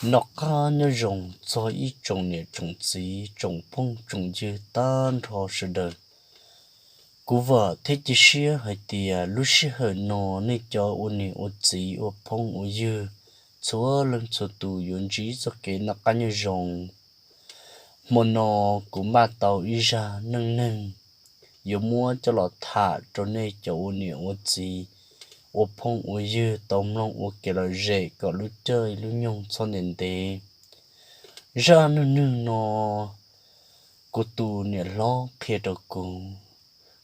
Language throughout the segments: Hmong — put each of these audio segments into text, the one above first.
Noj qab nyob zoo txog ib tsoom niam tsoom txiv tsoom phooj tsoom ywg tag nrho sawv daws. Kuv vam thiab cia siab hais tias lub sij hawm no nej cov ua niam ua txiv ua phooj ua ywg txhua leej txhua tus yuav ntsib txoj kev noj qab nyob zoo. Hmo no kuv npaj tau ib zaj neej neeg yuav muab coj los tham rau nej cov ua niam ua txiv ua phooj ua ywg tau mloog ua kev lom zem kom lub caij lub nyoog txhob ntev ntev. Zaj neej neeg no kuv tus niam hlob qhia rau kuv.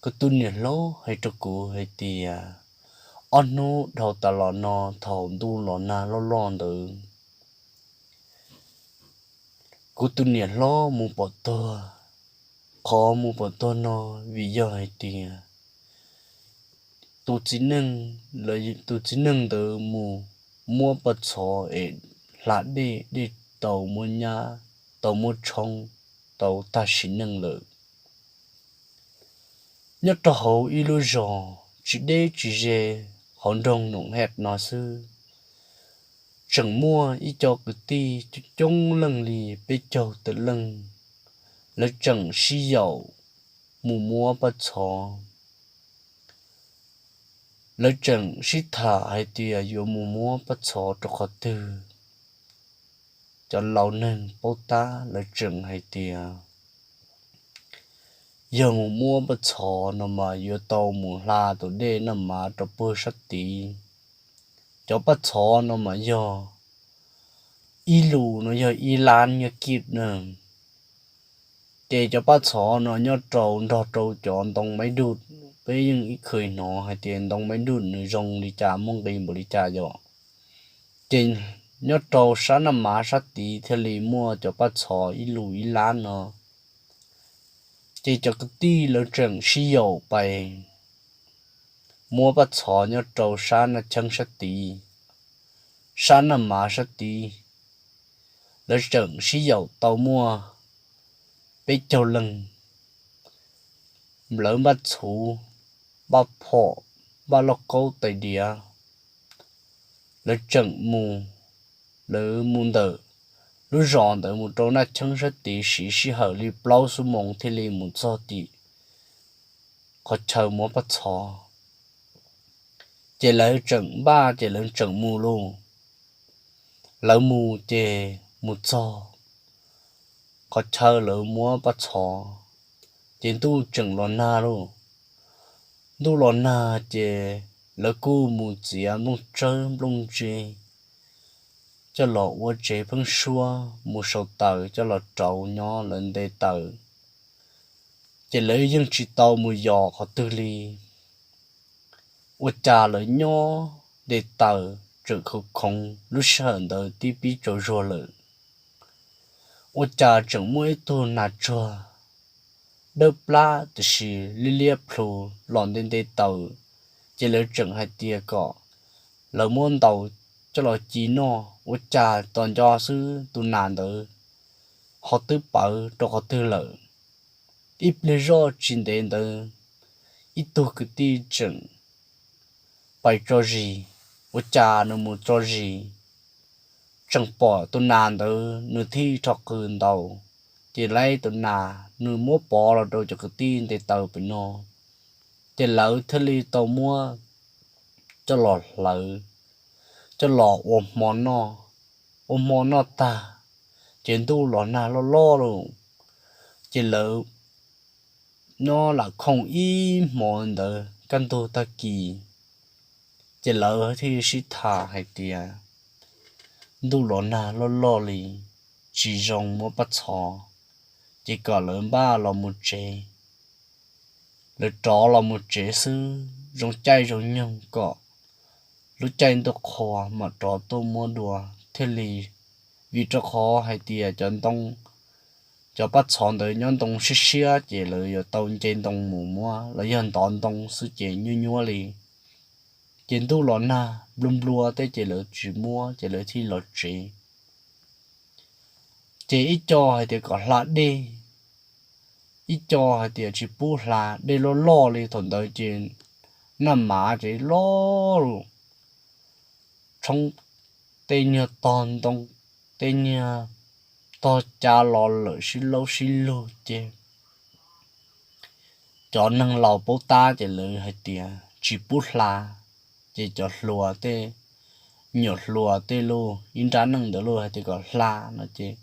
Kuv tus niam hlob hais rau kuv hais tias ob hnub dhau tas los no thaum ntuj los nag loj loj ntawd, kuv tus niam hlob mus pom tuag. Qhov mus pom tuag no vim yog hais tias tus txiv neej, tus txiv neej ntawd mus muab paj txhov es hla dej, dej tau muab nyab, tau muab tshoob, tau tag sim neej lawm. Nyob rau hauv ib lub zos tsis deb tsis ze hauv nroog Noom Hej no xwb, tseem muaj ib co kwv tij coob leej li peb caug tawm leej, lawv tseem sib yaum mus muab paj txhov. Lawv tseem sib tham hais tias yuav mus muab paj txhov rau qhov twg. Cov laus neeg paub tab lawv tseem hais tias yog mus muab paj txhov no mas yuav tau mus hla tus dej Naj Mav rau puag sab tid. Cov paj txhov no mas yog ib lus no yog ib lab nyiaj kib na. Ces cov paj txhov no nyob rau nrog rau cov ntoo maib duj, peb yeej ib khw hnov hais tias ntoo maib duj nws zoo li cas muaj nqis npaum li cas yom. Ces nyob rau sab Naj Mav sab tid thiaj li muaj cov paj txhov ib lus ib lab no. Ces cov kwv tij lawv tseem sib yaum pais muab paj txhov nyob rau sab Naj Cheeb sab tid, sab Naj Mav sab tid. Lawv tseem sib yaum tau muaj peb caug leej, lawv npaj txhuv, npaj phom, npaj lauj kaub tais diav. Lawv tseem mus, lawv mus ntawm lub zos ntawd mus rau Naj Cheeb sab tid siv sij hawm li plaub xuab moos thiaj li mus txog tim qhov chaw muab paj txhov. Ces lawv tseem npaj ces lawv tseem mus lauj. Lawv mus ces mus txog qhov chaw lawv muab paj txhov, ces ntuj tseem los nag lauj. Ntuj los nag ces lawv kuj mus txiav nplooj tsawb nplooj ntse coj los ua tsev pheeb suab, mus sau taws coj los rauv nyob lawv nte taws. Ces lawv yeej tsis tau mus yos qhov twg li. Ua cas lawv nyob nte taws tseem khoov khoov, lub sij hawm ntawd twb pib tsaus zuag lawm. Ua cas tseem muaj ib tug nas tsuag dawb plab tiam sis liab liab plhu los nte nte taws. Ces lawv tseem hais tias kom lawv muab ntaus coj los ci noj. Ua cas tos nco xwb tus nas ntawd ho twb pawv rau qhov twg lawm. Ib pliag zoj tsis ntev ntawd, ib tug kwv tij tseem pais tso zis. Ua cas nws mus tso zis tseem pom tus nas ntawd, nws thiaj rho qws ntaus. Ces lawv tus nas nws muab pov los rau cov kwv tij nte taws pem no. Ces lawv thiaj li tau muab coj los hlawv, coj los ua hmo noj. Ua hmo noj tag, ces ntuj los nag loj loj lauj. Ces lawv nyob lam khooj ib hmo ntawd kaj ntug tag kis, ces lawv thiaj sib tham hais tias ntuj los nag loj loj li, tsis zoo muab paj txhov, ces kom lawv npaj los mus tsev. Lawv rov los mus tsev xwb, zoo caij zoo nyoog kom lub caij ntuj qhua mam rov tuaj muab dua thiaj li. Vim rau qhov hais tias cov ntoo, cov paj txhov ntawd nyob ntoo siab siab ces lawv yuav tau nce ntoo mus muab, los yog ntov ntoo xwb ces nyuaj nyuaj li. Ces ntuj los nag nplua nplua tej ces lawv tsis muab ces lawv thiaj los tsev. Ces ib co hais tias kom hla dej, ib co hais tias tsis pub hla, dej loj loj li thaum ntawd ces naj mav ces loj loj, tshoob tej nyuag tog ntoo tej niag tog cav los lawm sib laub sib lug ces cov neeg laus paub tab ces lawv hais tias tsis pub hla. Ces cov hluas tej, nyuam hluas tej lub ib nrab neej ntawd lub hais tias kom hla no ces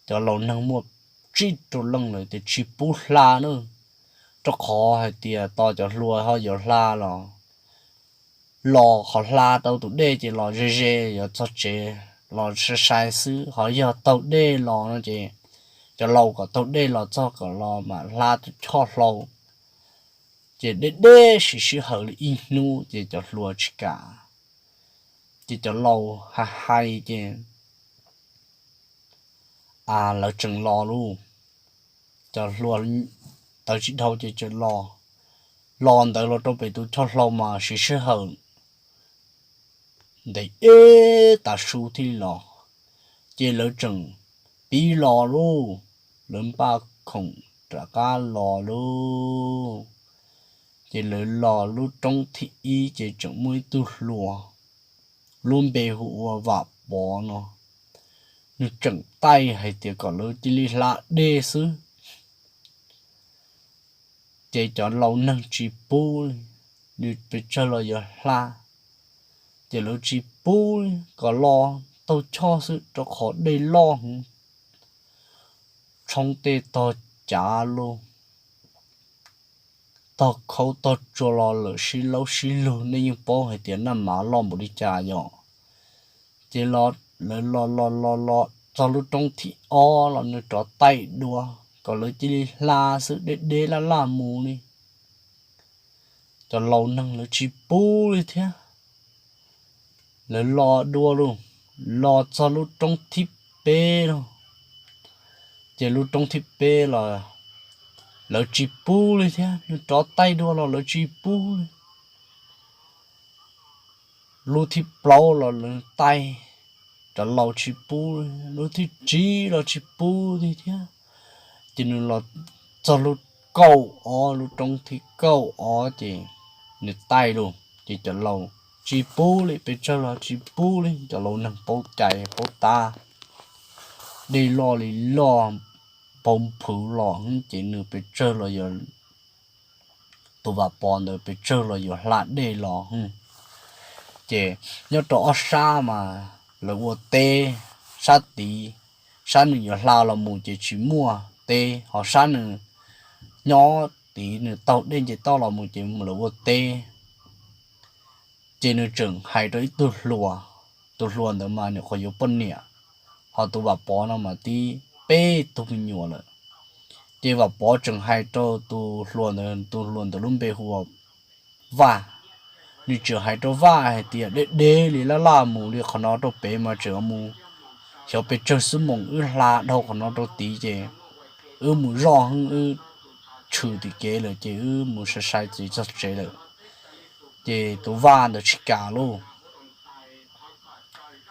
cov laus neeg muaj tsib rau leej lawm tias tsis pub hla na, rau qhov hais tias tos cov hluas ho yuav hla los los qhov hla tau tus dej ces los ze ze yuav txog tsev los sai sai xwb, ho yog taug dej los no ces cov laus kom taug dej los txog kom los mam hla tus choj hlau. Ces deb deb siv sij hawm li ib hnub ces cov hluas tsis kam, ces cov laus hais hais ces lawv tseem los lauj. Cov hluas tawv tsis dhau ces tseem los, los ntawd los rau pem tus choj hlau mas siv sij hawm ntev ib tag su thiaj li los. Ces lawv tseem pib los lauj, lawv npaj khoom rov qab los lauj. Ces lawv los lub roob thib ib ces tseem muaj ib tug hluas lub npe hu ua Vam Pov no, nws tseem taij hais tias kom lawv cia li hla dej xwb. Ces cov laus neeg tsis pub li, nws pes tsawg los yuav hla, ces lawv tsis pub li, kom los taug choj xwb rau qhov dej loj heev, tshoob tej tog cav los tog khaub tog tsuag los lawm sib laub sib lug, nej yeej paub hais tias Naj Mav loj npaum li cas yom. Ces lawv los los los los txog lub roob thib ob los nws rov taij dua, kom lawv cia li hla xwb, deb deb laj laj mus li. Cov laus neeg lawv tsis pub li thiab, lawv los dua lauj, los txog lub roob thib peb lauj. Ces lub roob thib peb los lawv tsis pub li thiab, nws rov taij dua los lawv tsis pub li. Lub thib plaub los lawv taij, cov laus tsis pub, lub thib tsib los tsis pub li thiab. Ces nws los txog lub kaum ob, lub roob thib kaum ob ces nws taij lauj, ces cov laus tsis pub li, pes tsawg los tsis pub li, cov laus neeg paub cai paub tab, dej loj li loj, paug nphwv los ces nws pes tsawg los yuav, tus Vam Pov ntawd pes tsawg los yuav hla dej los. Ces nyob rau ob sab mas lawv ua teb, sab tid, sab nws yuav hla los mus ces tsis muaj teb, ho sab nws nyob tid nws taug dej nce toj los mus ces lawv ua teb. Ces nws tseem hais rau ib tug hluas, tus hluas ntawd mas nyuam qhuav yuav poj niam, ho tus Vam Pov no mas tib peb tug me nyuam lawm. Ces Vam Pov tseem hais rau tus hluas ntawd, tus hluas ntawd lub npe hu ua Vaj, nws tseem hais rau Vaj hais tias deb deb li laj laj mus li qhov no rau pem mas tseem mus, xyov pes tsawg xuab moos wb hla dhau qhov no rau tid ces wb mus zoj heeb wb tshwm tim kev lawm ces wb mus sai sai txiv txog tsev lawm. Ces tus Vaj ntawd tsis kam lauj.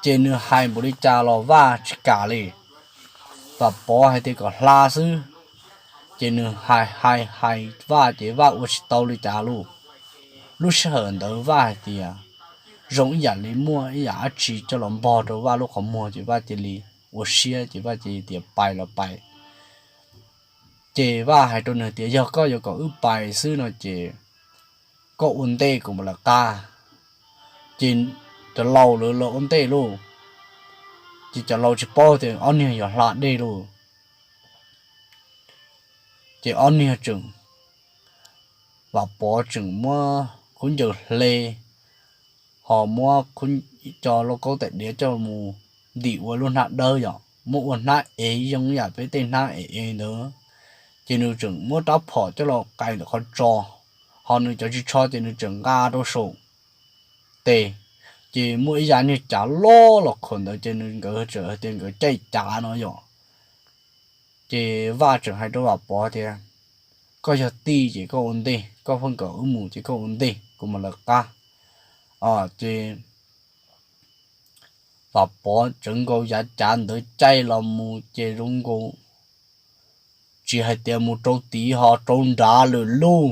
Ces nws hais npaum li cas los Vaj tsis kam li, Vam Pov hais tias kom hla xwb. Ces nws hais hais hais Vaj ces Vaj ua tsis tau li cas lauj. Lub sij hawm ntawd Vaj hais tias zoo ib yam li muaj ib yam dab tsi coj los npog rau Vaj lub qhov muag ces Vaj cia li ua siab ces Vaj cia li tias pais los pais. Ces Vaj hais rau nws tias yog koj yuav kom wb pais xwb no ces koj ua ntej kuv mam lawv qab. Ces cov laus lawv los ua ntej lauj, ces cov laus tsis paub tias ob niag yuav hla dej lauj. Ces ob niag tseem, Vam Pov tseem muab khaub ncaws hle, ho muab cov lauj kaub tais diav coj mus ntim ua lub hnab dawb yom, muab ua hnab ev zoo yam peb tej hnab ev ev ntawd. Ces nws tseem muab rab phom coj los qais ntawm qhov tsos, ho nws cov ris tsho ces nws tseem nqa rau saum tes. Ces muaj ib yav niag cav loj los khuam ntawd ces nws nkawd tseem hais tias nkawd caij cav no yom. Ces Vaj tseem hais rau Vam Pov tias koj yog tij ces koj ua ntej, koj pheej kom wb mus ces koj ua ntej kuv mam lawv qab. Ces Vam Pov tsawv nkaus yav cav ntawd caij los mus ces zoo nkaus tsis hais tias mus rau tid ho rau nrad lawm lauj.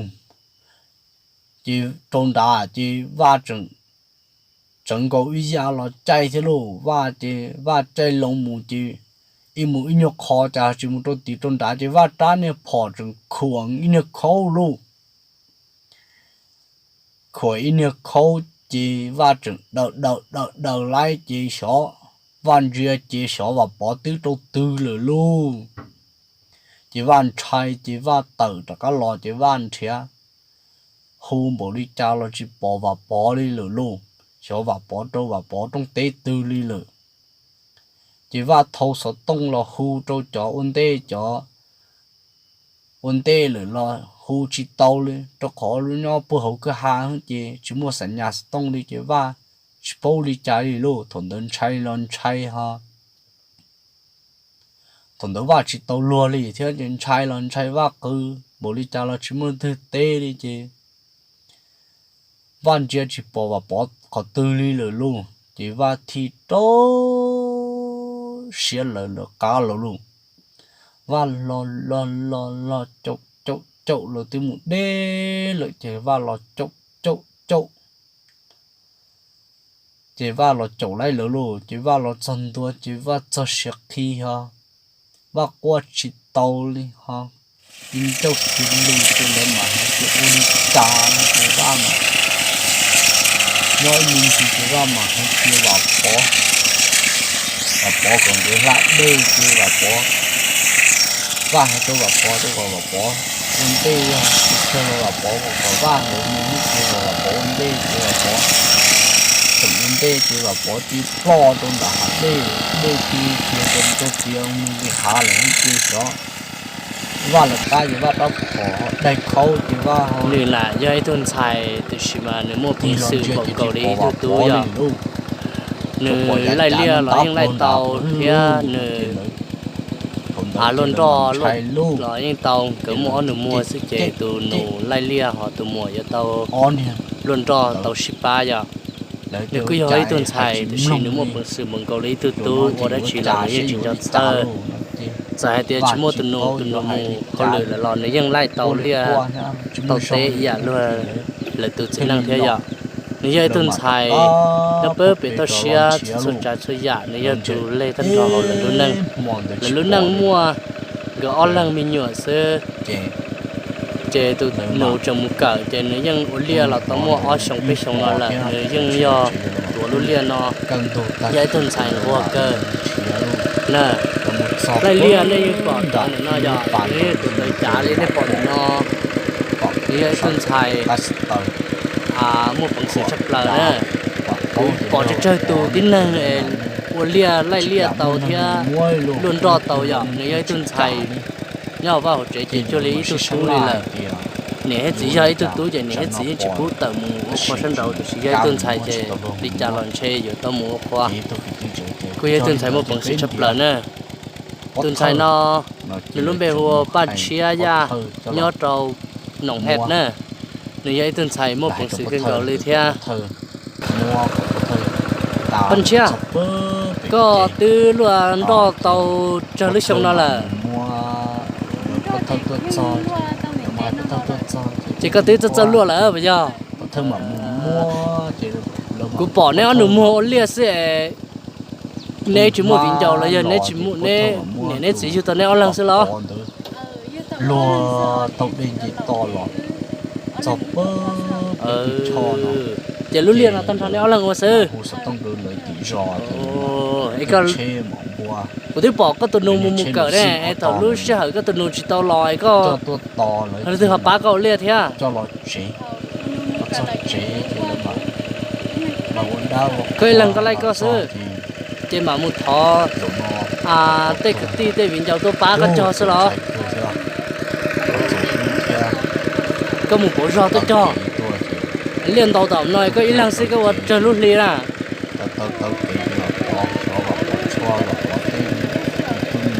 Ces rau nrad ces Vaj tseem tsawv nkaus ib yav los caij thiab lauj. Vaj ces Vaj caij loo mus ces ib mus ib nyuag qho cas tsis mus rau tim rau nrad ces Vaj rab niag phom tseem khuam ib niag khaub lauj. Khuam ib niag khaub ces Vaj tseem daws daws daws daws laib ces xyov, Vaj ntsia ces xyov Vam Pov twb rau twg lawm lauj. Ces Vaj ntshai ces Vaj tawm rov qab los ces Vaj nrhiav hu npaum li cas los tsis pom Vam Pov li lawm lauj. Xyov Vam Pov rau Vam Pov rooj teb twg li lawm. Ces Vaj thau xov tooj los hu rau cov ua ntej, cov ua ntej lawm los hu tsis tau li rau qhov lub nyob puag hauv kwj ha ces tsis muaj xam nyas xov tooj li ces Vaj tsis paub li cas li lauj. Thaum ntawd ntshai los ntshai ho, thaum ntawd Vaj tsis tau luag li thiab ces ntshai los ntshai Vaj qw npaum li cas los tsis muaj leej twg teb li ces Vaj ntsia tsis pom Vam Pov qhov twg li lawm lauj. Ces Vaj thiaj rau siab lawv lawv qab los lauj. Vaj los los los los caum caum caum lawv twb mus deb lawm ces Vaj los caum caum caum. Ces Vaj los caum laib lawv lauj, ces Vaj los txog ntua ces Vaj txog siav qhi ho, Vaj quaj tsis tau li ho, ib ncauj tis lus ces lawv mam hais tias ua li cas no ces Vaj mas nyob ib me ntsis ces Vaj mam hais tias Vam Pov, Vam Pov kom nkawd hla dej ces Vam Pov, Vaj hais rau Vam Pov tias kom Vam Pov ua ntej, yog tsis kawg los Vam Pov kom Vaj nkawd mus ces kom Vam Pov ua ntej ces Vam Pov tseem ua ntej ces Vam Pov cia li ploj rau nram hav dej, dej cia li khiav rau tias mus li hav lawm ces xyov, Vaj lawv qab ces Vaj rab phom daig khaub ces Vaj ho. Nws lam yog ib tug ntxhais tiam sis mas nws muaj peev xwm npaum nkaus li ib tug tub yog. Nws laij liaj los yeej laij tau thiab nws luag nroj los yeej tau, nkawd muaj ob nus muag xwb ces tus nus laij liaj ho tus muam yuav tau luag nroj tau sib pab yom. Nws kuj yog ib tug ntxhais tiam sis nws muaj peev xwm npaum nkaus li ib tug tub, ua dab tsi los nws yeej tsis nco txhawj. Txawm hais tias tsis muaj tus nus, tus nus mus hauj lwm lawm los nws yeej laij tau liaj tau teb ib yam luag lawv tus txiv neej thiab yom. Nws yog ib tug ntxhais nyob pab pem toj siab txhua tsav txhua yam, nws yog tus leg tag nrho hauv lawv lub neej. Lawv lub neej muaj nkawd ob leeg me nyuam xwb. Ces tus nus tseem mus kawm ces nws yeej ua liaj los tau muaj ob xyoos peb xyoos no lawm, nws yeej yog tuav lub liaj no, yog ib tug ntxhais nquag kawg na. Laij liaj nej yeej pom tod ntawm no yog tus tawv cav li nej pom ntawm no, nws yog ib tug ntxhais muaj peev xwm tshaj plaws na. Kuv pom tsawg tsawg tus tib neeg ua liaj laij liaj tau thiab luag nroj tau yom, nws yog ib tug ntxhais nyob hauv vaj hauv tsev ces cuag li ib tug tub li lawm. Niam thiab txiv, yog ib tug tub ces niam thiab txiv yeej tsis pub tawm mus ua qhua sab nraud, tiam sis yog ib tug ntxhais ces li cas los ntshe yuav tau mus ua qhua. Kuj yog ib tug ntxhais muaj peev xwm tshaj plaws na. Tus ntxhais no nws lub npe hu ua Paj Ntshiab Yaj, nyob rau Noom Hej na. Nws yog ib tug ntxhais muaj peev xwm kawg nkaus li thiab. Paj Ntshiab, koj twb luaj nroj tau tsawg lub xyoo no lawm? Ces koj twb txawj txawj luaj lawm puas yog? Kuv pom neb ob nus muag ua liaj xwb es neb tsis muaj viv ncaus los yog neb tsis muaj, neb niam neb txiv yug tau neb ob leeg xwb los? Luag taug dej nce toj los txog pem, ces lub liaj no tag nrho neb ob leeg ua xwb. Kuv twb pom koj tus nus mus mus kawm ne, thaum lub sij hawm koj tus nus tsis tau los es koj, leej twg ho pab koj ua liaj thiab? Koj ib leeg koj laij koj xwb, ces mam mus thov tej kwv tij tej viv ncaus tuaj pab koj cog xwb los? Koj mus pauv zog tuaj cog. Liaj ntau tom no koj ib leeg xwb koj ua tsawg lub hli na?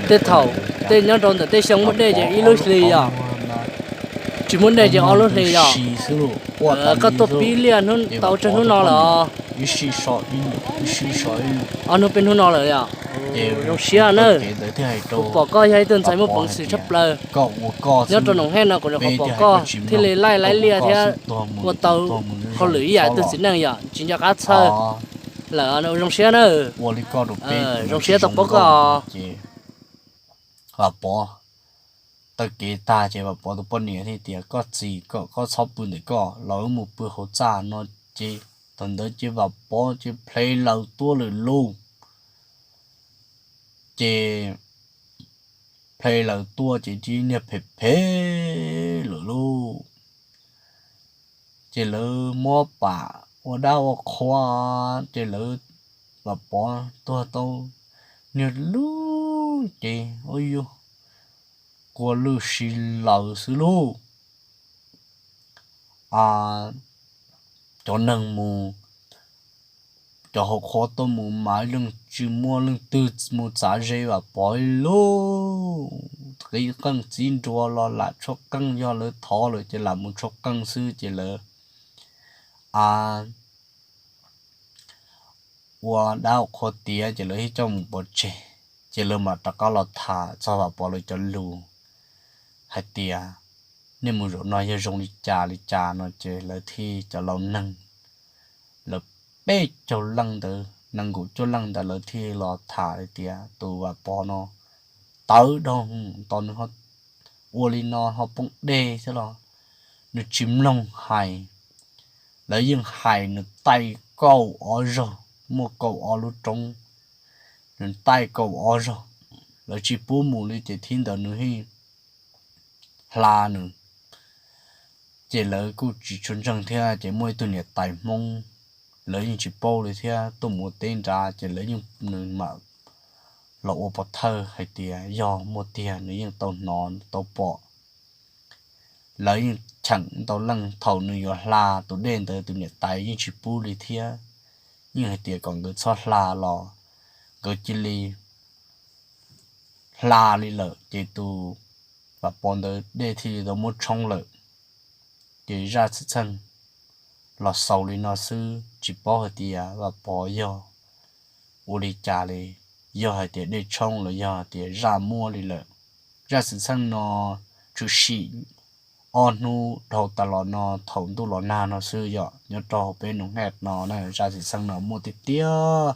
Tej thaum tej nyob rau ntawm tej xyoo muaj dej ces ib lub hli yom, tsis muaj dej ces ob lub hli yom. Koj tuaj pib liaj tau tsawg hnub no lawm? Ob hnub peb hnub no lawm yom. Zoo siab na. Kuv pom koj yog ib tug ntxhais muaj peev xwm tshaj plaws. Nyob rau Noom Hej no kuv nyuam qhuav pom koj thiaj li laij laij liaj thiab ua tau hauj lwm ib yam tus txiv neej yom, tsis nco qab txhawj. Zoo siab na. Ua li koj rau peb, zoo siab tau paub koj. Ces Vam Pov taw kev tag ces Vam Pov tus poj niam thiaj tias, Koj txiv, koj txhob pw ntawm koj los, wb mus pw hauv txaj no. Ces thaum ntawd ces Vam Pov ces plhe laws tuaj lawm lauj. Ces plhe laws tuaj ces tib niag phem phem lawm lauj. Ces lawv muab pam ua dab ua qhua, ces lawv, Vam Pov tuag tau niag lub cev, ua yus kua lwj si laws xwb lauj. Cov neeg mus, cov hauv qhua tuaj mus mas leej tsis muaj leej twg mus txav ze Vam Pov li lauj. Qeej qeej txiv nruas los lam tshuab qeej, yog lawv thov lawm ces lam mus tshuab qeej xwb. Ces lawv a ua dab ua qhua tiav ces lawv thiaj coj mus pov tseg. Ces lawv mam rov qab los tham txog Vam Pov lawv cov lus hais tias, Nej mus zaum no yog zoo li cas li cas no. Ces lawv thiaj, cov laus neeg, lawv peb caug leej ntawd, nees nkaum cuaj leej ntawd lawv thiaj los tham hais tias, Tus Vam Pov no tawv dhau, nto nws ua li no ho poob dej thiab los nws tsis mloog hais. Lawv yeej hais nws taij kaum ob zaug, muaj kaum ob lub roob, nws taij kaum ob zaug, lawv tsis pub mus li. Ces thib ntawd nws thiaj hla nws. Ces lawv kuj tsis tshua ntseeg thiab. Ces muaj ib tug niam tais Hmoob, lawv yeej tsis paub li thiab, tuaj mus ua teb nrad, ces lawv yeej, nws mam los ua pov thawj hais tias yog muaj tiag, nws yeej tau hnov tau pom. Lawv yeej cheem ntau leej, thaum nws yuav hla tus dej ntawd tus niam tais yeej tsis pub li thiab, yeej hais tias kom nkawd txhob hla los nkawd cia li hla li lawm. Ces tus Vam Pov ntawd dej thiaj li tau muab tshoob lawm. Ces zaj xwm txheej los xaus li no xwb, tsis paub hais tias Vam Pov yog ua li cas li, yog hais tias dej tshoob los yog hais tias zaj muab li lawm. Zaj xwm txheej no tshwm sim ob hnub dhau tas los no thaum ntuj los nag no xwb yom, nyob rau hauv peb Noov Hej no na. Zaj xwm txheej no muaj tiag tiag.